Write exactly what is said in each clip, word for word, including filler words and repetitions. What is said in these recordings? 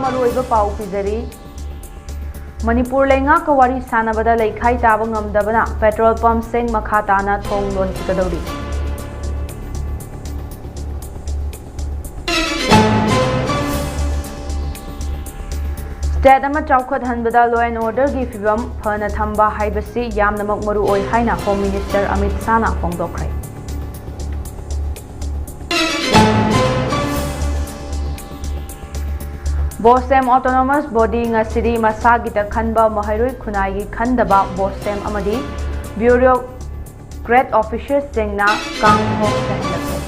ꯃꯔꯨꯑꯣꯏꯕ ꯄꯥꯎ ꯄꯤꯖꯔꯤ꯫ ꯃꯅꯤꯄꯨꯔ ꯂꯩꯉꯥꯛꯀ ꯋꯥꯔꯤ ꯁꯥꯟꯅꯕꯗ ꯂꯩꯈꯥꯏ ꯇꯥꯕ ꯉꯝꯗꯕꯅ ꯄꯦꯇ꯭ꯔꯣꯜ ꯄꯝꯁꯤꯡ ꯃꯈꯥ ꯇꯥꯅ ꯊꯣꯡ ꯂꯣꯟꯈꯤꯒꯗꯧꯔꯤ꯫ ꯁ꯭ꯇꯦꯠ ꯑꯃ ꯆꯥꯎꯈꯠꯍꯟꯕꯗ law and order ꯒꯤ ꯐꯤꯕꯝ ꯐꯅ ꯊꯝꯕ ꯍꯥꯏꯕꯁꯤ ꯌꯥꯝꯅꯃꯛ ꯃꯔꯨ ꯑꯣꯏ ꯍꯥꯏꯅ ꯍꯣꯝ ꯃꯤꯅꯤꯁꯇꯔ ꯑꯃꯤꯠ ꯁꯥꯍꯅ ꯐꯣꯡꯗꯣꯛꯈ꯭ꯔꯦ꯫ ꯕꯣꯁꯦꯝ autonomous body ꯉꯁꯤꯗꯤ ꯃꯁꯥꯒꯤꯗ ꯈꯟꯕ ꯃꯍꯩꯔꯣꯏ ꯈꯨꯟꯅꯥꯏꯒꯤ ꯈꯟꯗꯕ ꯕꯣꯁꯦꯝ ꯑꯃꯗꯤ bureaucrat officer ꯁꯤꯡꯅ ꯀꯥꯡ ꯍꯣꯝ ꯆꯥꯏꯍꯜꯂꯛꯂꯦ꯫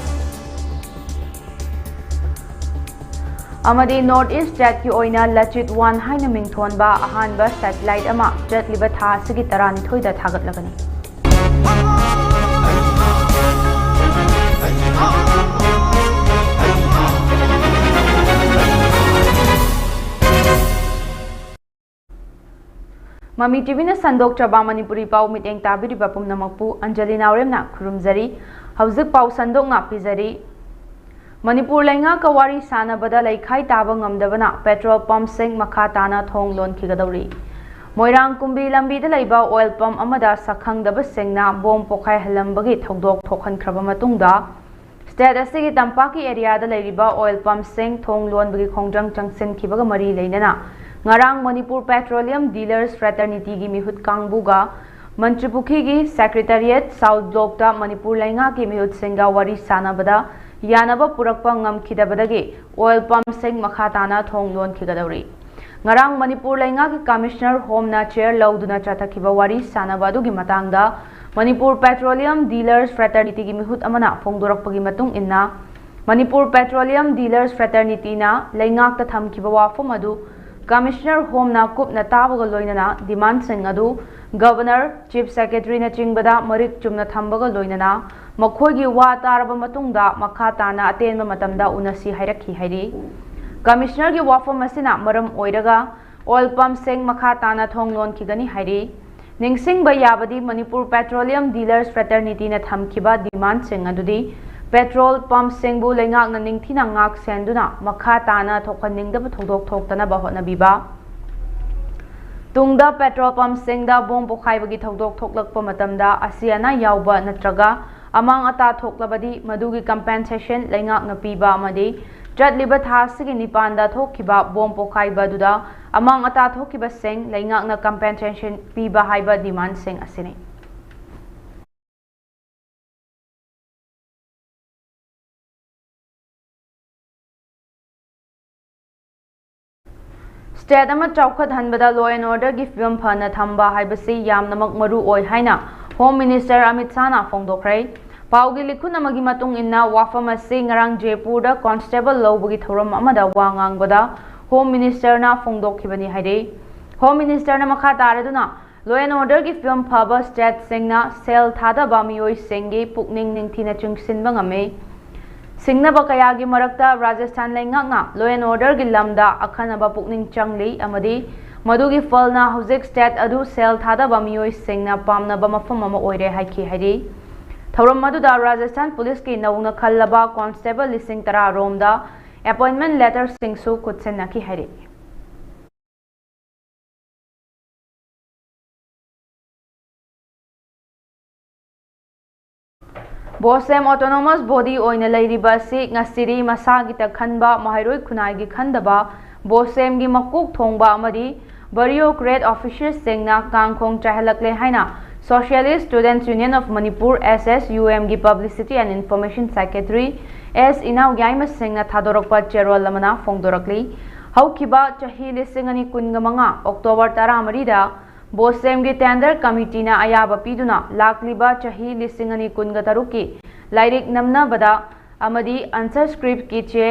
ꯑꯃꯗꯤ North East state ꯀꯤ ꯑꯣꯏꯅ ꯂꯆꯤꯠ ꯋꯥꯟ ꯍꯥꯏꯅ ꯃꯤꯡꯊꯣꯟꯕ ꯑꯍꯥꯟꯕ satellite ꯑꯃ ꯆꯠꯂꯤꯕ ꯊꯥ ꯑꯁꯤꯒꯤ ꯇꯔꯥꯅꯤꯊꯣꯏꯗ ꯊꯥꯒꯠꯂꯒꯅꯤ꯫ ꯃꯃꯤ ꯇꯤꯚꯤꯅ ꯁꯟꯗꯣꯛꯆꯕ ꯃꯅꯤꯄꯨꯔꯤ ꯄꯥꯎ ꯃꯤꯠꯌꯦꯡ ꯇꯥꯕꯤꯔꯤꯕ ꯄꯨꯝꯅꯃꯛꯄꯨ ꯑꯟꯖꯂꯤ ꯅꯥꯎꯔꯦꯝꯅ ꯈꯨꯔꯨꯝꯖꯔꯤ꯫ ꯍꯧꯖꯤꯛ ꯄꯥꯎ ꯁꯟꯗꯣꯛꯅ ꯄꯤꯖꯔꯤ꯫ ꯃꯅꯤꯄꯨꯔ ꯂꯩꯉꯥꯛꯀ ꯋꯥꯔꯤ ꯁꯥꯟꯅꯕꯗ ꯂꯩꯈꯥꯏ ꯇꯥꯕ ꯉꯝꯗꯕꯅ ꯄꯦꯇ꯭ꯔꯣꯜ ꯄꯝꯁꯤꯡ ꯃꯈꯥ ꯇꯥꯅ ꯊꯣꯡ ꯂꯣꯟꯈꯤꯒꯗꯧꯔꯤ꯫ ꯃꯣꯏꯔꯥꯡ ꯀꯨꯝꯕꯤ ꯂꯝꯕꯤꯗ ꯂꯩꯕ ꯑꯣꯏꯜ ꯄꯝ ꯑꯃꯗ ꯁꯛꯈꯪꯗꯕꯁꯤꯡꯅ ꯕꯣꯝ ꯄꯣꯈꯥꯏꯍꯜꯂꯝꯕꯒꯤ ꯊꯧꯗꯣꯛ ꯊꯣꯛꯍꯟꯈ꯭ꯔꯕ ꯃꯇꯨꯡꯗ, ꯁ꯭ꯇꯦꯠ ꯑꯁꯤꯒꯤ ꯇꯝꯄꯥꯛꯀꯤ ꯑꯦꯔꯤꯌꯥꯗ ꯂꯩꯔꯤꯕ ꯑꯣꯏꯜ ꯄꯝꯁꯤꯡ ꯊꯣꯡ ꯂꯣꯟꯕꯒꯤ ꯈꯣꯡꯖꯪ ꯆꯪꯁꯤꯟꯈꯤꯕꯒ ꯃꯔꯤ ꯂꯩꯅꯅ ꯉꯔꯥꯡ ꯃꯅꯤꯄꯨꯔ ꯄꯦꯇ꯭ꯔꯣꯂꯤꯌꯝ ꯗꯤꯂꯔꯁ ꯐ꯭ꯔꯦꯇꯔꯅꯤꯇꯤꯒꯤ ꯃꯤꯍꯨꯠ ꯀꯥꯡꯕꯨꯒ ꯃꯟꯇ꯭ꯔꯤꯄꯨꯈ꯭ꯔꯤꯒꯤ ꯁꯦꯀ꯭ꯔꯦꯇꯔꯤꯌꯦꯠ ꯁꯥꯎꯠ ꯕ꯭ꯂꯣꯛꯇ ꯃꯅꯤꯄꯨꯔ ꯂꯩꯉꯥꯛꯀꯤ ꯃꯤꯍꯨꯠꯁꯤꯡꯒ ꯋꯥꯔꯤ ꯁꯥꯟꯅꯕꯗ ꯌꯥꯅꯕ ꯄꯨꯔꯛꯄ ꯉꯝꯈꯤꯗꯕꯗꯒꯤ ꯑꯣꯏꯜ ꯄꯝꯁꯤꯡ ꯃꯈꯥ ꯇꯥꯅ ꯊꯣꯡ ꯂꯣꯟꯈꯤꯒꯗꯧꯔꯤ꯫ ꯉꯔꯥꯡ ꯃꯅꯤꯄꯨꯔ ꯂꯩꯉꯥꯛꯀꯤ ꯀꯃꯤꯁꯅꯔ ꯍꯣꯝꯅ ꯆꯦꯌꯔ ꯂꯧꯗꯨꯅ ꯆꯠꯊꯈꯤꯕ ꯋꯥꯔꯤ ꯁꯥꯟꯅꯕ ꯑꯗꯨꯒꯤ ꯃꯇꯥꯡꯗ ꯃꯅꯤꯄꯨꯔ ꯄꯦꯇ꯭ꯔꯣꯂꯤꯌꯝ ꯗꯤꯂꯔꯁ ꯐ꯭ꯔꯦꯇꯔꯅꯤꯇꯤꯒꯤ ꯃꯤꯍꯨꯠ ꯑꯃꯅ ꯐꯣꯡꯗꯣꯔꯛꯄꯒꯤ ꯃꯇꯨꯡ ꯏꯟꯅ, ꯃꯅꯤꯄꯨꯔ ꯄꯦꯇ꯭ꯔꯣꯂꯤꯌꯝ ꯗꯤꯂꯔꯁ ꯐ꯭ꯔꯦꯇꯔꯅꯤꯇꯤꯅ ꯂꯩꯉꯥꯛꯇ ꯊꯝꯈꯤꯕ ꯋꯥꯐꯝ ꯑꯗꯨ ꯀꯃꯤꯁꯅꯔ ꯍꯣꯝꯅ ꯀꯨꯞꯅ ꯇꯥꯕꯒ ꯂꯣꯏꯅꯅ ꯗꯤꯃꯥꯟꯁꯤꯡ ꯑꯗꯨ ꯒꯕꯔꯅꯔ, ꯆꯤꯐ ꯁꯦꯀ꯭ꯔꯦꯇꯔꯤꯅꯆꯤꯡꯕꯗ ꯃꯔꯤꯛ ꯆꯨꯝꯅ ꯊꯝꯕꯒ ꯂꯣꯏꯅꯅ ꯃꯈꯣꯏꯒꯤ ꯋꯥ ꯇꯥꯔꯕ ꯃꯇꯨꯡꯗ ꯃꯈꯥ ꯇꯥꯅ ꯑꯇꯦꯟꯕ ꯃꯇꯝꯗ ꯎꯅꯁꯤ ꯍꯥꯏꯔꯛꯈꯤ ꯍꯥꯏꯔꯤ꯫ ꯀꯃꯤꯁꯅꯔꯒꯤ ꯋꯥꯐꯝ ꯑꯁꯤꯅ ꯃꯔꯝ ꯑꯣꯏꯔꯒ ꯑꯣꯏꯜ ꯄꯝꯁꯤꯡ ꯃꯈꯥ ꯇꯥꯅ ꯊꯣꯡ ꯂꯣꯟꯈꯤꯒꯅꯤ ꯍꯥꯏꯔꯤ꯫ ꯅꯤꯡꯁꯤꯡꯕ ꯌꯥꯕꯗꯤ, ꯃꯅꯤꯄꯨꯔ ꯄꯦꯇ꯭ꯔꯣꯂꯤꯌꯝ ꯗꯤꯂꯔꯁ ꯐ꯭ꯔꯦꯇꯔꯅꯤꯇꯤꯅ ꯊꯝꯈꯤꯕ ꯗꯤꯃꯥꯟꯁꯤꯡ ꯑꯗꯨꯗꯤ ꯄꯦꯇ꯭ꯔꯣꯜ ꯄꯝꯁꯤꯡꯕꯨ ꯂꯩꯉꯥꯛꯅ ꯅꯤꯡꯊꯤꯅ ꯉꯥꯛ ꯁꯦꯟꯗꯨꯅ ꯃꯈꯥ ꯇꯥꯅ ꯊꯣꯛꯍꯟꯅꯤꯡꯗꯕ ꯊꯧꯗꯣꯛ ꯊꯣꯛꯇꯅꯕ ꯍꯣꯠꯅꯕꯤꯕ꯫ ꯇꯨꯡꯗ ꯄꯦꯇ꯭ꯔꯣꯜ ꯄꯝꯁꯤꯡꯗ ꯕꯣꯝ ꯄꯣꯈꯥꯏꯕꯒꯤ ꯊꯧꯗꯣꯛ ꯊꯣꯛꯂꯛꯄ ꯃꯇꯝꯗ ꯑꯁꯤ ꯑꯅꯥ ꯌꯥꯎꯕ ꯅꯠꯇ꯭ꯔꯒ ꯑꯃꯥꯡ ꯑꯇꯥ ꯊꯣꯛꯂꯕꯗꯤ ꯃꯗꯨꯒꯤ compensation ꯂꯩꯉꯥꯛꯅ ꯄꯤꯕ ꯑꯃꯗꯤ ꯆꯠꯂꯤꯕ ꯊꯥ ꯑꯁꯤꯒꯤ ꯅꯤꯄꯥꯟꯗ ꯊꯣꯛꯈꯤꯕ ꯕꯣꯝ ꯄꯣꯈꯥꯏꯕ ꯑꯗꯨꯗ ꯑꯃꯥꯡ ꯑꯇꯥ ꯊꯣꯛꯈꯤꯕꯁꯤꯡ ꯂꯩꯉꯥꯛꯅ compensation ꯄꯤꯕ ꯍꯥꯏꯕ demandꯁꯤꯡ ꯑꯁꯤꯅꯤ꯫ State ꯑꯃ ꯆꯥꯎꯈꯠꯍꯟꯕꯗ law and orderꯒꯤ ꯐꯤꯕꯝ ꯐꯅ ꯊꯝꯕ ꯍꯥꯏꯕꯁꯤ ꯌꯥꯝꯅꯃꯛ ꯃꯔꯨ ꯑꯣꯏ ꯍꯥꯏꯅ Home Minister ꯑꯃꯤꯠ ꯁꯥꯍꯅ ꯐꯣꯡꯗꯣꯛꯈ꯭ꯔꯦ꯫ ꯄꯥꯎꯒꯤ ꯂꯤꯈꯨꯟ ꯑꯃꯒꯤ ꯃꯇꯨꯡ ꯏꯟꯅ, ꯋꯥꯐꯝ ꯑꯁꯤ ꯉꯔꯥꯡ ꯖꯦꯄꯨꯔꯗ constable ꯂꯧꯕꯒꯤ ꯊꯧꯔꯝ ꯑꯃꯗ ꯋꯥ ꯉꯥꯡꯕꯗ Home Ministerꯅ ꯐꯣꯡꯗꯣꯛꯈꯤꯕꯅꯤ ꯍꯥꯏꯔꯤ꯫ Home Ministerꯅ ꯃꯈꯥ ꯇꯥꯔꯗꯨꯅ, law and orderꯒꯤ ꯐꯤꯕꯝ ꯐꯕ stateꯁꯤꯡꯅ ꯁꯦꯜ ꯊꯥꯗꯕ ꯃꯤꯑꯣꯏꯁꯤꯡꯒꯤ ꯄꯨꯛꯅꯤꯡ ꯅꯤꯡꯊꯤꯅ ꯆꯤꯡꯁꯤꯟꯕ ꯉꯝꯃꯤ꯫ ꯁꯤꯡꯅꯕ ꯀꯌꯥꯒꯤ ꯃꯔꯛꯇ ꯔꯥꯖꯁꯊꯥꯟ ꯂꯩꯉꯥꯛꯅ law and orderꯒꯤ ꯂꯝꯗ ꯑꯈꯟꯅꯕ ꯄꯨꯛꯅꯤꯡ ꯆꯪꯂꯤ ꯑꯃꯗꯤ ꯃꯗꯨꯒꯤ ꯐꯜꯅ ꯍꯧꯖꯤꯛ state ꯑꯗꯨ ꯁꯦꯜ ꯊꯥꯗꯕ ꯃꯤꯑꯣꯏꯁꯤꯡꯅ ꯄꯥꯝꯅꯕ ꯃꯐꯝ ꯑꯃ ꯑꯣꯏꯔꯦ ꯍꯥꯏꯈꯤ ꯍꯥꯏꯔꯤ꯫ ꯊꯧꯔꯝ ꯑꯗꯨꯗ ꯔꯥꯖꯁꯊꯥꯟ ꯄꯨꯂꯤꯁꯀꯤ ꯅꯧꯅ ꯈꯜꯂꯕ constable ꯂꯤꯁꯤꯡ ꯇꯔꯥ ꯔꯣꯝꯗ appointment letterꯁꯤꯡꯁꯨ ꯈꯨꯠꯁꯤꯟꯅꯈꯤ ꯍꯥꯏꯔꯤ꯫ ꯕꯣꯁꯦꯝ autonomous body ꯑꯣꯏꯅ ꯂꯩꯔꯤꯕ ꯑꯁꯤ ꯉꯁꯤꯗꯤ ꯃꯁꯥꯒꯤꯇ ꯈꯟꯕ, ꯃꯍꯩꯔꯣꯏ ꯈꯨꯟꯅꯥꯏꯒꯤ ꯈꯟꯗꯕ ꯕꯣꯁꯦꯝꯒꯤ ꯃꯀꯣꯛ ꯊꯣꯡꯕ ꯑꯃꯗꯤ bureaucrat officialꯁꯤꯡꯅ ꯀꯥꯡꯈꯣꯡ ꯆꯥꯏꯍꯜꯂꯛꯂꯦ ꯍꯥꯏꯅ Socialist Students Union of Manipur, S S U M ꯒꯤ Publicity and Information Secretary S ꯏꯅꯥꯎ ꯌꯥꯏꯃ ꯁꯤꯡꯅ ꯊꯥꯗꯣꯔꯛꯄ ꯆꯦꯔꯣꯜ ꯑꯃꯅ ꯐꯣꯡꯗꯣꯔꯛꯂꯤ꯫ ꯍꯧꯈꯤꯕ ꯆꯍꯤ ꯂꯤꯁꯤꯡ ꯑꯅꯤ ꯀꯨꯟꯒ ꯃꯉꯥ October ꯇꯔꯥꯃꯔꯤꯗ ꯕꯣꯁꯦꯝꯒꯤ tender committeeꯅ ꯑꯌꯥꯕ ꯄꯤꯗꯨꯅ ꯂꯥꯛꯂꯤꯕ ꯆꯍꯤ ꯂꯤꯁꯤꯡ ꯑꯅꯤ ꯀꯨꯟꯒ ꯇꯔꯨꯛꯀꯤ ꯂꯥꯏꯔꯤꯛ ꯅꯝꯅꯕꯗ ꯑꯃꯗꯤ answer scriptꯀꯤ ꯆꯦ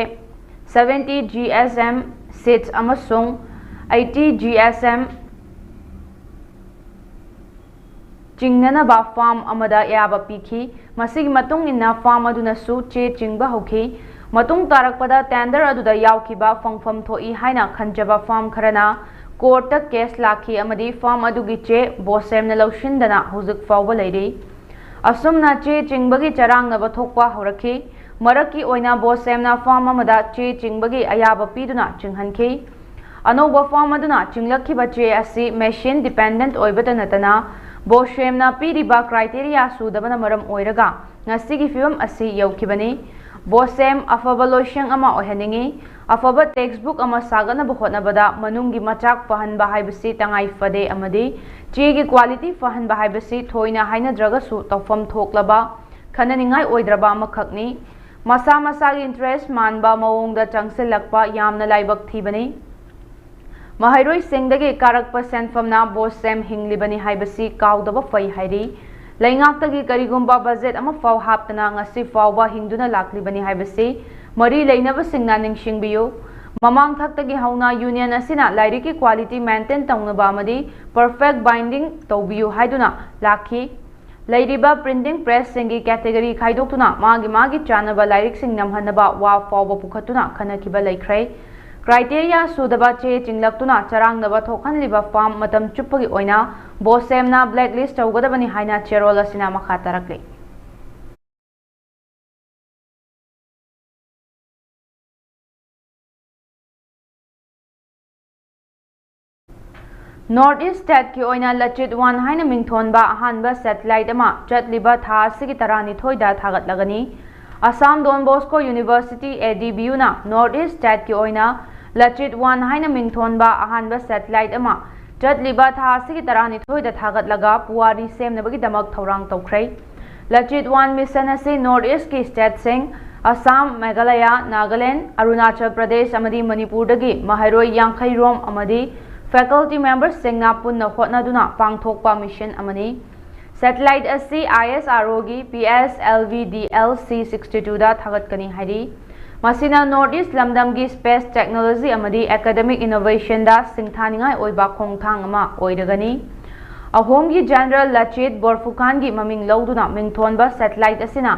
seventy G S M sheets ꯑꯃꯁꯨꯡ eighty G S M ꯆꯤꯡꯅꯅꯕ firm ꯑꯃꯗ ꯑꯌꯥꯕ ꯄꯤꯈꯤ꯫ ꯃꯁꯤꯒꯤ ꯃꯇꯨꯡ ꯏꯟꯅ firm ꯑꯗꯨꯅꯁꯨ ꯆꯦ ꯆꯤꯡꯕ ꯍꯧꯈꯤ꯫ ꯃꯇꯨꯡ ꯇꯥꯔꯛꯄꯗ tender ꯑꯗꯨꯗ ꯌꯥꯎꯈꯤꯕ ꯐꯪꯐꯝ ꯊꯣꯛꯏ ꯍꯥꯏꯅ ꯈꯟꯖꯕ firm ꯈꯔꯅ courtꯇ case ꯂꯥꯛꯈꯤ ꯑꯃꯗꯤ firm ꯑꯗꯨꯒꯤ ꯆꯦ ꯕꯣꯁꯦꯝꯅ ꯂꯧꯁꯤꯟꯗꯅ ꯍꯧꯖꯤꯛ ꯐꯥꯎꯕ ꯂꯩꯔꯤ꯫ ꯑꯁꯨꯝꯅ ꯆꯦ ꯆꯤꯡꯕꯒꯤ ꯆꯔꯥꯡꯅꯕ ꯊꯣꯛꯄ ꯍꯧꯔꯛꯈꯤ꯫ ꯃꯔꯛꯀꯤ ꯑꯣꯏꯅ ꯕꯣꯁꯦꯝꯅ ꯐꯥꯔꯝ ꯑꯃꯗ ꯆꯦ ꯆꯤꯡꯕꯒꯤ ꯑꯌꯥꯕ ꯄꯤꯗꯨꯅ ꯆꯤꯡꯍꯟꯈꯤ꯫ ꯑꯅꯧꯕ ꯐꯥꯔꯝ ꯑꯗꯨꯅ ꯆꯤꯡꯂꯛꯈꯤꯕ ꯆꯦ ꯑꯁꯤ ꯃꯦꯁꯤꯟ ꯗꯤꯄꯦꯟꯗꯦꯟꯠ ꯑꯣꯏꯕꯇ ꯅꯠꯇꯅ ꯕꯣꯁꯦꯝꯅ ꯄꯤꯔꯤꯕ ꯀ꯭ꯔꯥꯏꯇꯦꯔꯤꯌꯥ ꯁꯨꯗꯕꯅ ꯃꯔꯝ ꯑꯣꯏꯔꯒ ꯉꯁꯤꯒꯤ ꯐꯤꯕꯝ ꯑꯁꯤ ꯌꯧꯈꯤꯕꯅꯤ꯫ ꯕꯣꯁꯦꯝ ꯑꯐꯕ ꯂꯣꯏꯁꯪ ꯑꯃ ꯑꯣꯏꯍꯟꯅꯤꯡꯏ꯫ ꯑꯐꯕ ꯇꯦꯛꯁꯕꯨꯛ ꯑꯃ ꯁꯥꯒꯠꯅꯕ ꯍꯣꯠꯅꯕꯗ ꯃꯅꯨꯡꯒꯤ ꯃꯆꯥꯛ ꯐꯍꯟꯕ ꯍꯥꯏꯕꯁꯤ ꯇꯉꯥꯏ ꯐꯗꯦ ꯑꯃꯗꯤ ꯆꯦꯒꯤ ꯀ꯭ꯋꯥꯂꯤꯇꯤ ꯐꯍꯟꯕ ꯍꯥꯏꯕꯁꯤ ꯊꯣꯏꯅ ꯍꯥꯏꯅꯗ꯭ꯔꯒꯁꯨ ꯇꯧꯐꯝ ꯊꯣꯛꯂꯕ, ꯈꯟꯅꯅꯤꯡꯉꯥꯏ ꯑꯣꯏꯗ꯭ꯔꯕ ꯑꯃꯈꯛꯅꯤ꯫ ꯃꯁꯥ ꯃꯁꯥꯒꯤ ꯏꯟꯇꯔꯦꯁ ꯃꯥꯟꯕ ꯃꯑꯣꯡꯗ ꯆꯪꯁꯤꯜꯂꯛꯄ ꯌꯥꯝꯅ ꯂꯥꯏꯕꯛ ꯊꯤꯕꯅꯤ꯫ ꯃꯍꯩꯔꯣꯏꯁꯤꯡꯗꯒꯤ ꯀꯥꯔꯛꯄ ꯁꯦꯟꯐꯝꯅ ꯕꯣꯁꯦꯝ ꯍꯤꯡꯂꯤꯕꯅꯤ ꯍꯥꯏꯕꯁꯤ ꯀꯥꯎꯗꯕ ꯐꯩ ꯍꯥꯏꯔꯤ꯫ ꯂꯩꯉꯥꯛꯇꯒꯤ ꯀꯔꯤꯒꯨꯝꯕ ꯕꯖꯦꯠ ꯑꯃꯐꯥꯎ ꯍꯥꯞꯇꯅ ꯉꯁꯤ ꯐꯥꯎꯕ ꯍꯤꯡꯗꯨꯅ ꯂꯥꯛꯂꯤꯕꯅꯤ ꯍꯥꯏꯕꯁꯤ ꯃꯔꯤ ꯂꯩꯅꯕꯁꯤꯡꯅ ꯅꯤꯡꯁꯤꯡꯕꯤꯌꯨ꯫ ꯃꯃꯥꯡ ꯊꯛꯇꯒꯤ ꯍꯧꯅ ꯌꯨꯅꯤꯌꯟ ꯑꯁꯤꯅ ꯂꯥꯏꯔꯤꯛꯀꯤ ꯀ꯭ꯋꯥꯂꯤꯇꯤ ꯃꯦꯟꯇꯦꯟ ꯇꯧꯅꯕ ꯑꯃꯗꯤ ꯄꯔꯐꯦꯛ ꯕꯥꯏꯟꯗꯤꯡ ꯇꯧꯕꯤꯌꯨ ꯍꯥꯏꯗꯨꯅ ꯂꯥꯛꯈꯤ꯫ ꯂꯩꯔꯤꯕ ꯄ꯭ꯔꯤꯟꯇꯤꯡ ꯄ꯭ꯔꯦꯁꯁꯤꯡꯒꯤ ꯀꯦꯇꯦꯒꯣꯔꯤ ꯈꯥꯏꯗꯣꯛꯇꯨꯅ ꯃꯥꯒꯤ ꯃꯥꯒꯤ ꯆꯥꯟꯅꯕ ꯂꯥꯏꯔꯤꯛꯁꯤꯡ ꯅꯝꯍꯟꯅꯕ ꯋꯥ ꯐꯥꯎꯕ ꯄꯨꯈꯠꯇꯨꯅ ꯈꯟꯅꯈꯤꯕ ꯂꯩꯈ꯭ꯔꯦ꯫ ꯀ꯭ꯔꯥꯏꯇꯦꯔꯤꯌꯥ ꯁꯨꯗꯕ ꯆꯦ ꯆꯤꯡꯂꯛꯇꯨꯅ ꯆꯔꯥꯡꯅꯕ ꯊꯣꯛꯍꯜꯂꯤꯕ ꯐꯥꯔꯝ ꯃꯇꯝ ꯆꯨꯞꯄꯒꯤ ꯑꯣꯏꯅ ꯕꯣꯁꯦꯝꯅ ꯕ꯭ꯂꯦꯛ ꯂꯤꯁ ꯇꯧꯒꯗꯕꯅꯤ ꯍꯥꯏꯅ ꯆꯦꯔꯣꯜ ꯑꯁꯤꯅ ꯃꯈꯥ ꯇꯥꯔꯛꯂꯤ꯫ ꯅꯣꯔꯠ ꯏꯁ ꯁ꯭ꯇꯦꯠꯀꯤ ꯑꯣꯏꯅ ꯂꯆꯤꯠ ꯋꯥꯟ ꯍꯥꯏꯅ ꯃꯤꯡꯊꯣꯟꯕ ꯑꯍꯥꯟꯕ ꯁꯦꯇꯤꯂꯥꯏꯠ ꯑꯃ ꯆꯠꯂꯤꯕ ꯊꯥ ꯑꯁꯤꯒꯤ ꯇꯔꯥꯅꯤꯊꯣꯏꯗ ꯊꯥꯒꯠꯂꯒꯅꯤ꯫ ꯑꯁꯥꯝ ꯗꯣꯟ ꯕꯣꯁꯀꯣ ꯌꯨꯅꯤꯚꯔꯁꯤꯇꯤ, ꯑꯦ ꯗꯤ ꯕꯤ ꯌꯨꯅ ꯅꯣꯔꯠ ꯏꯁ ꯁ꯭ꯇꯦꯠꯀꯤ ꯑꯣꯏꯅ ꯂꯆꯤꯠ ꯋꯥꯟ ꯍꯥꯏꯅ ꯃꯤꯡꯊꯣꯟꯕ ꯑꯍꯥꯟꯕ ꯁꯦꯇꯤꯂꯥꯏꯠ ꯑꯃ ꯆꯠꯂꯤꯕ ꯊꯥ ꯑꯁꯤꯒꯤ ꯇꯔꯥꯅꯤꯊꯣꯏꯗ ꯊꯥꯒꯠꯂꯒ ꯄꯨꯋꯥꯔꯤ ꯁꯦꯝꯅꯕꯒꯤꯗꯃꯛ ꯊꯧꯔꯥꯡ ꯇꯧꯈ꯭ꯔꯦ꯫ ꯂꯆꯤꯠ ꯋꯥꯟ ꯃꯤꯁꯟ ꯑꯁꯤ ꯅꯣꯔꯠ ꯏꯁꯀꯤ ꯁ꯭ꯇꯦꯠꯁꯤꯡ ꯑꯁꯥꯝ, ꯃꯦꯘꯥꯂꯌꯥ, ꯅꯥꯒꯥꯂꯦꯟ, ꯑꯔꯨꯅꯥꯆꯜ ꯄ꯭ꯔꯗꯦꯁ ꯑꯃꯗꯤ ꯃꯅꯤꯄꯨꯔꯗꯒꯤ ꯃꯍꯩꯔꯣꯏ ꯌꯥꯡꯈꯩ ꯔꯣꯝ ꯑꯃꯗꯤ ꯐꯦꯀꯜꯇꯤ ꯃꯦꯝꯕꯔꯁꯤꯡꯅ ꯄꯨꯟꯅ ꯍꯣꯠꯅꯗꯨꯅ ꯄꯥꯡꯊꯣꯛꯄ ꯃꯤꯁꯟ ꯑꯃꯅꯤ꯫ ꯁꯦꯇꯤꯂꯥꯏꯠ ꯑꯁꯤ ꯑꯥꯏ ꯑꯦꯁ ꯑꯥꯔ ꯑꯣꯒꯤ P S L V D L C sixty ꯇꯨꯗ ꯊꯥꯒꯠꯀꯅꯤ ꯍꯥꯏꯔꯤ꯫ ꯃꯁꯤꯅ ꯅꯣꯔꯠ ꯏꯁ ꯂꯝꯗꯝꯒꯤ ꯁ꯭ꯄꯦꯁ ꯇꯦꯛꯅꯣꯂꯣꯖꯤ ꯑꯃꯗꯤ ꯑꯦꯀꯥꯗꯦꯃꯤꯛ ꯏꯅꯣꯚꯦꯁꯟꯗ ꯁꯤꯡꯊꯥꯅꯤꯡꯉꯥꯏ ꯑꯣꯏꯕ ꯈꯣꯡꯊꯥꯡ ꯑꯃ ꯑꯣꯏꯔꯒꯅꯤ꯫ ꯑꯍꯣꯝꯒꯤ ꯖꯦꯅꯔꯦꯜ ꯂꯆꯤꯠ ꯕꯣꯔꯐꯨꯈꯥꯟꯒꯤ ꯃꯃꯤꯡ ꯂꯧꯗꯨꯅ ꯃꯤꯡꯊꯣꯟꯕ ꯁꯦꯇꯤꯂꯥꯏꯠ ꯑꯁꯤꯅ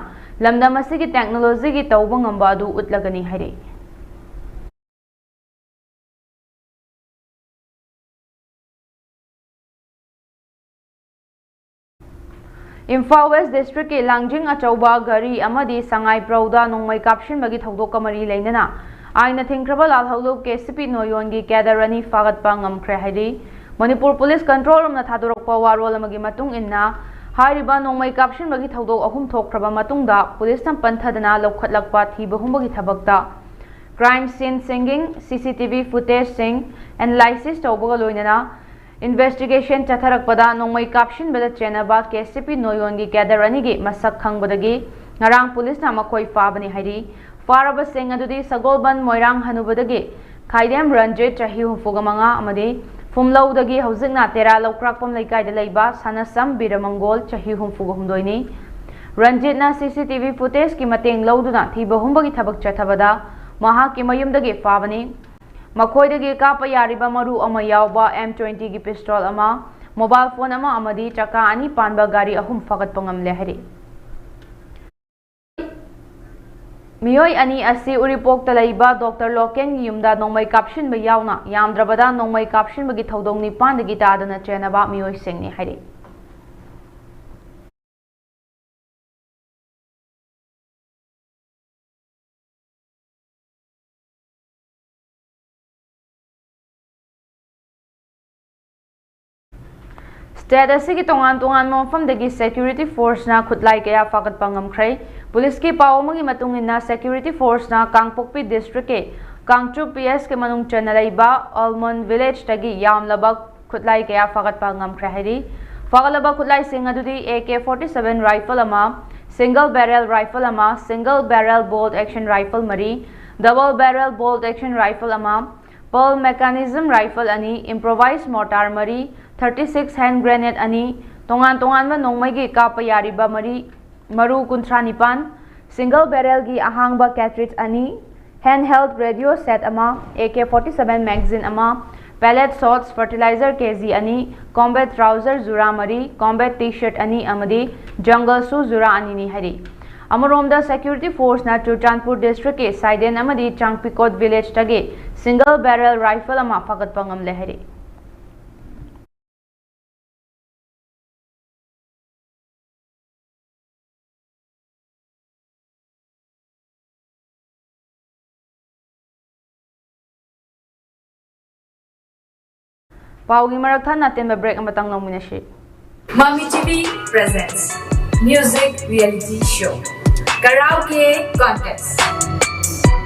ꯂꯝꯗꯝ ꯑꯁꯤꯒꯤ ꯇꯦꯛꯅꯣꯂꯣꯖꯤꯒꯤ ꯇꯧꯕ ꯉꯝꯕ ꯑꯗꯨ ꯎꯠꯂꯒꯅꯤ ꯍꯥꯏꯔꯤ꯫ ꯏꯝꯐꯥꯜ ꯋꯦꯁ ꯗꯤꯁꯇ꯭ꯔꯤꯛꯀꯤ ꯂꯥꯡꯖꯤꯡ ꯑꯆꯧꯕ ꯒꯥꯔꯤ ꯑꯃꯗꯤ ꯁꯉꯥꯏꯄ꯭ꯔꯧꯗ ꯅꯣꯡꯃꯩ ꯀꯥꯞꯁꯤꯟꯕꯒꯤ ꯊꯧꯗꯣꯛꯀ ꯃꯔꯤ ꯂꯩꯅꯅ ꯑꯥꯏꯟꯅ ꯊꯤꯡꯈ꯭ꯔꯕ ꯂꯥꯜꯍꯧꯂꯨꯞ ꯀꯦ ꯁꯤ ꯄꯤ ꯅꯣꯌꯣꯟꯒꯤ ꯀꯦꯗꯔ ꯑꯅꯤ ꯐꯥꯒꯠꯄ ꯉꯝꯈ꯭ꯔꯦ ꯍꯥꯏꯔꯤ꯫ ꯃꯅꯤꯄꯨꯔ ꯄꯨꯂꯤꯁ ꯀꯟꯇ꯭ꯔꯣꯜ ꯔꯨꯝꯅ ꯊꯥꯗꯣꯔꯛꯄ ꯋꯥꯔꯣꯜ ꯑꯃꯒꯤ ꯃꯇꯨꯡ ꯏꯟꯅ, ꯍꯥꯏꯔꯤꯕ ꯅꯣꯡꯃꯩ ꯀꯥꯞꯁꯤꯟꯕꯒꯤ ꯊꯧꯗꯣꯛ ꯑꯍꯨꯝ ꯊꯣꯛꯈ꯭ꯔꯕ ꯃꯇꯨꯡꯗ ꯄꯨꯂꯤꯁꯅ ꯄꯟꯊꯗꯅ ꯂꯧꯈꯠꯂꯛꯄ ꯊꯤꯕ ꯍꯨꯝꯕꯒꯤ ꯊꯕꯛꯇ crime scene singing, C C T V footageꯁꯤꯡ analysis ꯇꯧꯕꯒ ꯂꯣꯏꯅꯅ investigation ꯆꯠꯊꯔꯛꯄꯗ ꯅꯣꯡꯃꯩ ꯀꯥꯞꯁꯤꯟꯕꯗ ꯆꯦꯟꯅꯕ ꯀꯦ ꯁꯤ ꯄꯤ ꯅꯣꯌꯣꯟꯒꯤ ꯀꯦꯗꯔ ꯑꯅꯤꯒꯤ ꯃꯁꯛ ꯈꯪꯕꯗꯒꯤ ꯉꯔꯥꯡ ꯄꯨꯂꯤꯁꯅ ꯃꯈꯣꯏ ꯐꯥꯕꯅꯤ ꯍꯥꯏꯔꯤ꯫ ꯐꯥꯔꯕꯁꯤꯡ ꯑꯗꯨꯗꯤ ꯁꯒꯣꯜꯕꯟ ꯃꯣꯏꯔꯥꯡ ꯍꯅꯨꯕꯗꯒꯤ ꯈꯥꯏꯗꯦꯝ ꯔꯟꯖꯤꯠ, ꯆꯍꯤ ꯍꯨꯝꯐꯨꯒ ꯃꯉꯥ, ꯑꯃꯗꯤ ꯐꯨꯝꯂꯧꯗꯒꯤ ꯍꯧꯖꯤꯛꯅ ꯇꯦꯔꯥ ꯂꯧꯀ꯭ꯔꯥꯛꯄꯝ ꯂꯩꯀꯥꯏꯗ ꯂꯩꯕ ꯁꯅꯥꯁꯝ ꯕꯤꯔꯃꯪꯒꯣꯜ, ꯆꯍꯤ ꯍꯨꯝꯐꯨꯒ ꯍꯨꯝꯗꯣꯏꯅꯤ꯫ ꯔꯟꯖꯤꯠꯅ C C T V footageꯀꯤ ꯃꯇꯦꯡ ꯂꯧꯗꯨꯅ ꯊꯤꯕ ꯍꯨꯝꯕꯒꯤ ꯊꯕꯛ ꯆꯠꯊꯕꯗ ꯃꯍꯥꯛꯀꯤ ꯃꯌꯨꯝꯗꯒꯤ ꯐꯥꯕꯅꯤ꯫ ꯃꯈꯣꯏꯗꯒꯤ ꯀꯥꯞꯄ ꯌꯥꯔꯤꯕ ꯃꯔꯨ ꯑꯃ ꯌꯥꯎꯕ M twentyꯒꯤ pistol ꯑꯃ, mobile phone ꯑꯃ ꯑꯃꯗꯤ ꯆꯀꯥ ꯑꯅꯤ ꯄꯥꯟꯕ ꯒꯥꯔꯤ ꯑꯍꯨꯝ ꯐꯥꯒꯠꯄ ꯉꯝꯂꯦ ꯍꯥꯏꯔꯤ꯫ ꯃꯤꯑꯣꯏ ꯑꯅꯤ ꯑꯁꯤ ꯎꯔꯤꯄꯣꯛꯇ ꯂꯩꯕ ꯗꯣꯛꯇꯔ ꯂꯣꯀꯦꯟꯒꯤ ꯌꯨꯝꯗ ꯅꯣꯡꯃꯩ ꯀꯥꯞꯁꯤꯟꯕ ꯌꯥꯎꯅ ꯌꯥꯝꯗ꯭ꯔꯕꯗ ꯅꯣꯡꯃꯩ ꯀꯥꯞꯁꯤꯟꯕꯒꯤ ꯊꯧꯗꯣꯡ ꯅꯤꯄꯥꯟꯗꯒꯤ ꯇꯥꯗꯅ ꯆꯦꯟꯅꯕ ꯃꯤꯑꯣꯏꯁꯤꯡꯅꯤ ꯍꯥꯏꯔꯤ꯫ State ꯑꯁꯤꯒꯤ ꯇꯣꯉꯥꯟ ꯇꯣꯉꯥꯟꯕ ꯃꯐꯝꯗꯒꯤ security forceꯅ ꯈꯨꯠꯂꯥꯏ ꯀꯌꯥ ꯐꯥꯒꯠꯄ ꯉꯝꯈ꯭ꯔꯦ꯫ ꯄꯨꯂꯤꯁꯀꯤ ꯄꯥꯎ ꯑꯃꯒꯤ ꯃꯇꯨꯡ ꯏꯟꯅ, security forceꯅ ꯀꯥꯡꯄꯣꯛꯄꯤ districtꯀꯤ ꯀꯥꯡꯆꯨꯞ P S ꯀꯤ ꯃꯅꯨꯡ ꯆꯟꯅ ꯂꯩꯕ ꯑꯜꯃꯣꯟ villageꯇꯒꯤ ꯌꯥꯝꯂꯕ ꯈꯨꯠꯂꯥꯏ ꯀꯌꯥ ꯐꯥꯒꯠꯄ ꯉꯝꯈ꯭ꯔꯦ ꯍꯥꯏꯔꯤ꯫ ꯐꯥꯒꯠꯂꯕ ꯈꯨꯠꯂꯥꯏꯁꯤꯡ ꯑꯗꯨꯗꯤ A K forty seven rifle ꯑꯃ, single barrel rifle ꯑꯃ, single barrel bolt action rifle ꯃꯔꯤ, double barrel bolt action rifle ꯑꯃ, pulse mechanism rifle ꯑꯅꯤ, improvised mortar ꯃꯔꯤ, thirty six hand grenade ꯑꯅꯤ, ꯇꯣꯉꯥꯟ ꯇꯣꯉꯥꯟꯕ ꯅꯣꯡꯃꯩꯒꯤ ꯀꯥꯞꯄ ꯌꯥꯔꯤꯕ ꯃꯔꯤ, ꯃꯔꯨ ꯀꯨꯟꯊ꯭ꯔꯥ ꯅꯤꯄꯥꯟ, single barrelꯒꯤ ꯑꯍꯥꯡꯕ cartridge ꯑꯅꯤ, handheld radio set ꯑꯃ, A K forty seven magazine ꯑꯃ, pellet shots fertilizer K G ꯑꯅꯤ, combat trouser ꯖꯨꯔꯥ ꯃꯔꯤ, combat T-shirt ꯑꯅꯤ ꯑꯃꯗꯤ jungle shoe ꯖꯨꯔꯥ ꯑꯅꯤꯅꯤ ꯍꯥꯏꯔꯤ꯫ ꯑꯃꯔꯣꯝꯗ, security forceꯅ ꯆꯨꯔꯆꯥꯟꯄꯨꯔ districtꯀꯤ ꯁꯥꯏꯗꯦꯟ ꯑꯃꯗꯤ ꯆꯥꯡꯄꯤꯀꯣꯠ villageꯇꯒꯤ single barrel rifle ꯑꯃ ꯐꯥꯒꯠꯄ ꯉꯝꯂꯦ ꯍꯥꯏꯔꯤ꯫ ꯄꯥꯎꯒꯤ ꯃꯔꯛ ꯊꯠꯅ ꯑꯇꯦꯟꯕ break ꯑꯃꯇꯪ ꯂꯧꯃꯤꯟꯅꯁꯤ꯫ Mami T V presents Music Reality Show Karaoke Contest.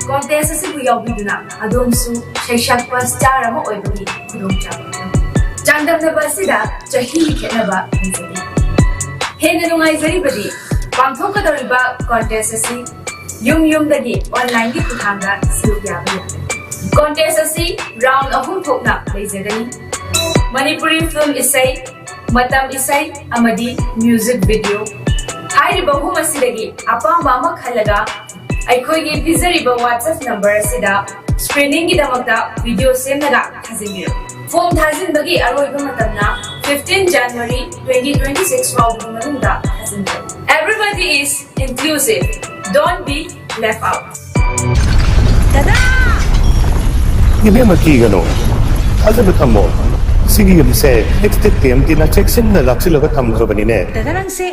Contest ꯑꯁꯤꯕꯨ ꯌꯥꯎꯕꯤꯗꯨꯅ ꯑꯗꯣꯝꯁꯨ ꯁꯩꯁꯛꯄ star ꯑꯃ ꯑꯣꯏꯕꯒꯤ ꯈꯨꯗꯣꯡꯆꯥꯕ ꯐꯪꯒꯅꯤ꯫ ꯆꯥꯡꯗꯝꯅꯕ ꯑꯁꯤꯗ ꯆꯍꯤꯒꯤ ꯈꯦꯠꯅꯕ ꯂꯩꯖꯗꯦ꯫ ꯍꯦꯟꯅ ꯅꯨꯡꯉꯥꯏꯖꯔꯤꯕꯗꯤ ꯄꯥꯡꯊꯣꯛꯀꯗꯧꯔꯤꯕ contest ꯑꯁꯤ ꯌꯨꯝ ꯌꯨꯝꯗꯒꯤ online ꯒꯤ ꯈꯨꯠꯊꯥꯡꯗ ꯁꯔꯨꯛ ꯌꯥꯕ ꯌꯥꯒꯅꯤ꯫ Contest ꯑꯁꯤ round ꯑꯍꯨꯝ ꯊꯣꯛꯅ ꯂꯩꯖꯒꯅꯤ꯫ ꯃꯅꯤꯄꯨꯔꯤ film ꯏꯁꯩ, ꯃꯇꯝ ꯏꯁꯩ ꯑꯃꯗꯤ music video꯫ ꯍꯥꯏꯔꯤꯕ ꯑꯍꯨꯝ ꯑꯁꯤꯗꯒꯤ ꯑꯄꯥꯝꯕ ꯑꯃ ꯈꯜꯂꯒ ꯑꯩꯈꯣꯏꯒꯤ ꯄꯤꯖꯔꯤꯕ WhatsApp number ꯑꯁꯤꯗ screening ꯒꯤꯗꯃꯛꯇ video ꯁꯦꯝꯂꯒ ꯊꯥꯖꯤꯟꯕꯤꯔꯛꯎ꯫ Form ꯊꯥꯖꯤꯟꯕꯒꯤ ꯑꯔꯣꯏꯕ ꯃꯇꯝꯅ fifteen January twenty twenty six ꯐꯥꯎꯕꯒꯤ ꯃꯅꯨꯡꯗ ꯊꯥꯖꯤꯟꯕꯤꯔꯛꯎ꯫ Everybody is inclusive. Don't be left out. ꯏꯕꯦꯝꯃ, ꯀꯤꯒꯅꯨ, ꯊꯥꯖꯕ ꯊꯝꯃꯣ꯫ ꯁꯤꯒꯤ ꯌꯨꯝꯁꯦ Extech T M T ꯅ ꯆꯦꯛꯁꯤꯟꯅ ꯂꯥꯛꯁꯤꯜꯂꯒ ꯊꯝꯈ꯭ꯔꯕꯅꯤꯅꯦ꯫ ꯗꯥꯗꯥ, ꯅꯪꯁꯦ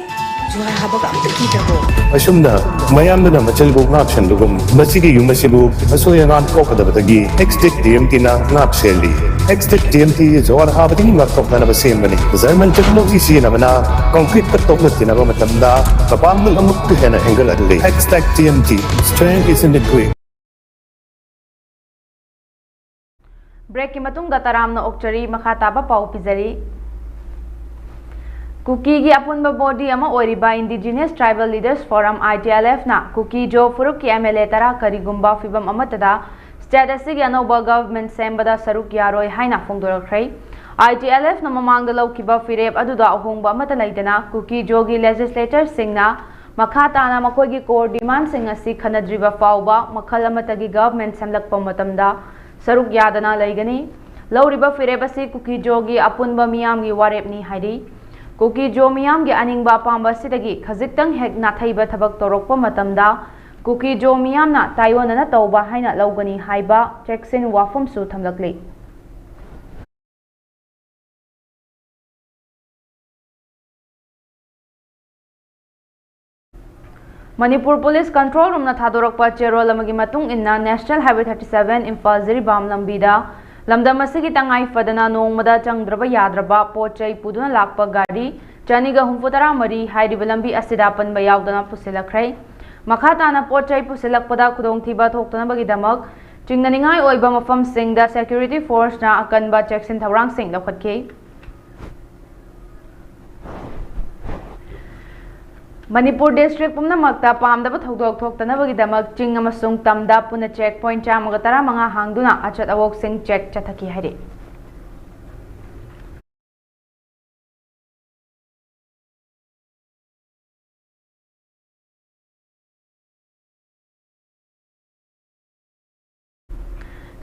ꯖꯨꯍꯥꯔ ꯍꯥꯕꯒ ꯑꯝꯇ ꯀꯤꯗ꯭ꯔꯕꯣ? ꯑꯁꯨꯝꯅ ꯃꯌꯥꯝꯗꯨꯅ ꯃꯆꯤꯜꯕꯨ ꯉꯥꯛꯁꯦꯟꯕꯒꯨꯝ, ꯃꯁꯤꯒꯤ ꯌꯨꯝ ꯑꯁꯤꯕꯨ ꯑꯁꯣꯏ ꯑꯉꯥꯝ ꯊꯣꯛꯀꯗꯕꯗꯒꯤ Extech T M T ꯅ ꯉꯥꯛ ꯁꯦꯜꯂꯤ꯫ Extech T M T ꯖꯨꯍꯥꯔ ꯍꯥꯕꯗꯒꯤ ꯉꯥꯛꯊꯣꯛꯅꯅꯕ ꯁꯦꯝꯕꯅꯤ꯫ German technology ꯁꯤꯖꯤꯟꯅꯕꯅ concrete ꯇ ꯇꯣꯛꯅ ꯇꯤꯟꯅꯕ ꯃꯇꯝꯗ ꯃꯄꯥꯡꯒꯜ ꯑꯃꯨꯛꯀ ꯍꯦꯟꯅ ꯍꯦꯟꯒꯠꯍꯜꯂꯤ꯫ Extech T M T, strength is in the grit. Break ꯀꯤ ꯃꯇꯨꯡꯗ ꯇꯔꯥꯝꯅ ꯑꯣꯛꯆꯔꯤ꯫ ꯃꯈꯥ ꯇꯥꯕ ꯄꯥꯎ ꯄꯤꯖꯔꯤ꯫ ꯀꯨꯀꯤꯒꯤ ꯑꯄꯨꯟꯕ body ꯑꯃ ꯑꯣꯏꯔꯤꯕ Indigenous Tribal Leaders Forum, I T L F ꯅ ꯀꯨꯀꯤ ꯖꯣ ꯐꯨꯔꯨꯞꯀꯤ M L A ꯇꯔꯥ ꯀꯔꯤꯒꯨꯝꯕ ꯐꯤꯚꯝ ꯑꯃꯠꯇꯗ state ꯑꯁꯤꯒꯤ ꯑꯅꯧꯕ government ꯁꯦꯝꯕꯗ ꯁꯔꯨꯛ ꯌꯥꯔꯣꯏ ꯍꯥꯏꯅ ꯐꯣꯡꯗꯣꯔꯛꯈ꯭ꯔꯦ꯫ I T L F ꯅ ꯃꯃꯥꯡꯗ ꯂꯧꯈꯤꯕ ꯐꯤꯔꯦꯞ ꯑꯗꯨꯗ ꯑꯍꯣꯡꯕ ꯑꯃꯠꯇ ꯂꯩꯇꯅ ꯀꯨꯀꯤ ꯖꯣꯒꯤ legislator ꯁꯤꯡꯅ ꯃꯈꯥ ꯇꯥꯅ ꯃꯈꯣꯏꯒꯤ core demand ꯁꯤꯡ ꯑꯁꯤ ꯈꯟꯅꯗ꯭ꯔꯤꯕ ꯐꯥꯎꯕ ꯃꯈꯜ ꯑꯃꯠꯇꯒꯤ government ꯁꯦꯝꯂꯛꯄ ꯃꯇꯝꯗ ꯁꯔꯨꯛ ꯌꯥꯗꯅ ꯂꯩꯒꯅꯤ꯫ ꯂꯧꯔꯤꯕ ꯐꯤꯔꯦꯞ ꯑꯁꯤ ꯀꯨꯀꯤ ꯖꯣꯒꯤ ꯑꯄꯨꯟꯕ ꯃꯤꯌꯥꯝꯒꯤ ꯋꯥꯔꯦꯞꯅꯤ ꯍꯥꯏꯔꯤ꯫ ꯀꯨꯀꯤ ꯖꯣ ꯃꯤꯌꯥꯝꯒꯤ ꯑꯅꯤꯡꯕ ꯑꯄꯥꯝꯕ ꯑꯁꯤꯗꯒꯤ ꯈꯖꯤꯛꯇꯪ ꯍꯦꯛ ꯅꯥꯊꯩꯕ ꯊꯕꯛ ꯇꯧꯔꯛꯄ ꯃꯇꯝꯗ ꯀꯨꯀꯤ ꯖꯣ ꯃꯤꯌꯥꯝꯅ ꯇꯥꯏꯑꯣꯟꯅꯅ ꯇꯧꯕ ꯍꯥꯏꯅ ꯂꯧꯒꯅꯤ ꯍꯥꯏꯕ ꯆꯦꯛꯁꯤꯟ ꯋꯥꯐꯝꯁꯨ ꯊꯝꯂꯛꯂꯤ꯫ ꯃꯅꯤꯄꯨꯔ ꯄꯨꯂꯤꯁ control room ꯅ ꯊꯥꯗꯣꯔꯛꯄ ꯆꯦꯔꯣꯜ ꯑꯃꯒꯤ ꯃꯇꯨꯡ ꯏꯟꯅ, National Highway thirty seven Imphal Jiribam ꯂꯝꯕꯤꯗ ꯂꯝꯗꯝ ꯑꯁꯤꯒꯤ ꯇꯉꯥꯏ ꯐꯗꯅ ꯅꯣꯡꯃꯗ ꯆꯪꯗ꯭ꯔꯕ ꯌꯥꯗ꯭ꯔꯕ ꯄꯣꯠ ꯆꯩ ꯄꯨꯗꯨꯅ ꯂꯥꯛꯄ ꯒꯥꯔꯤ ꯆꯅꯤꯒ ꯍꯨꯝꯐꯨ ꯇꯔꯥ ꯃꯔꯤ ꯍꯥꯏꯔꯤꯕ ꯂꯝꯕꯤ ꯑꯁꯤꯗ ꯑꯄꯟꯕ ꯌꯥꯎꯗꯅ ꯄꯨꯁꯤꯜꯂꯛꯈ꯭ꯔꯦ꯫ ꯃꯈꯥ ꯇꯥꯅ ꯄꯣꯠ ꯆꯩ ꯄꯨꯁꯤꯜꯂꯛꯄꯗ ꯈꯨꯗꯣꯡꯊꯤꯕ ꯊꯣꯛꯇꯅꯕꯒꯤꯗꯃꯛ ꯆꯤꯡꯅꯅꯤꯡꯉꯥꯏ ꯑꯣꯏꯕ ꯃꯐꯝꯁꯤꯡꯗ security forceꯅ ꯑꯀꯟꯕ ꯆꯦꯛꯁꯤꯟ ꯊꯧꯔꯥꯡꯁꯤꯡ ꯂꯧꯈꯠꯈꯤ꯫ ꯃꯅꯤꯄꯨꯔ district ꯄꯨꯝꯅꯃꯛꯇ ꯄꯥꯝꯗꯕ ꯊꯧꯗꯣꯛ ꯊꯣꯛꯇꯅꯕꯒꯤꯗꯃꯛ ꯆꯤꯡ ꯑꯃꯁꯨꯡ ꯇꯝꯗ ꯄꯨꯟꯅ check point ꯆꯥꯝꯃꯒ ꯇꯔꯥꯃꯉꯥ ꯍꯥꯡꯗꯨꯅ ꯑꯆꯠ ꯑꯋꯣꯛꯁꯤꯡ check ꯆꯠꯊꯈꯤ ꯍꯥꯏꯔꯤ꯫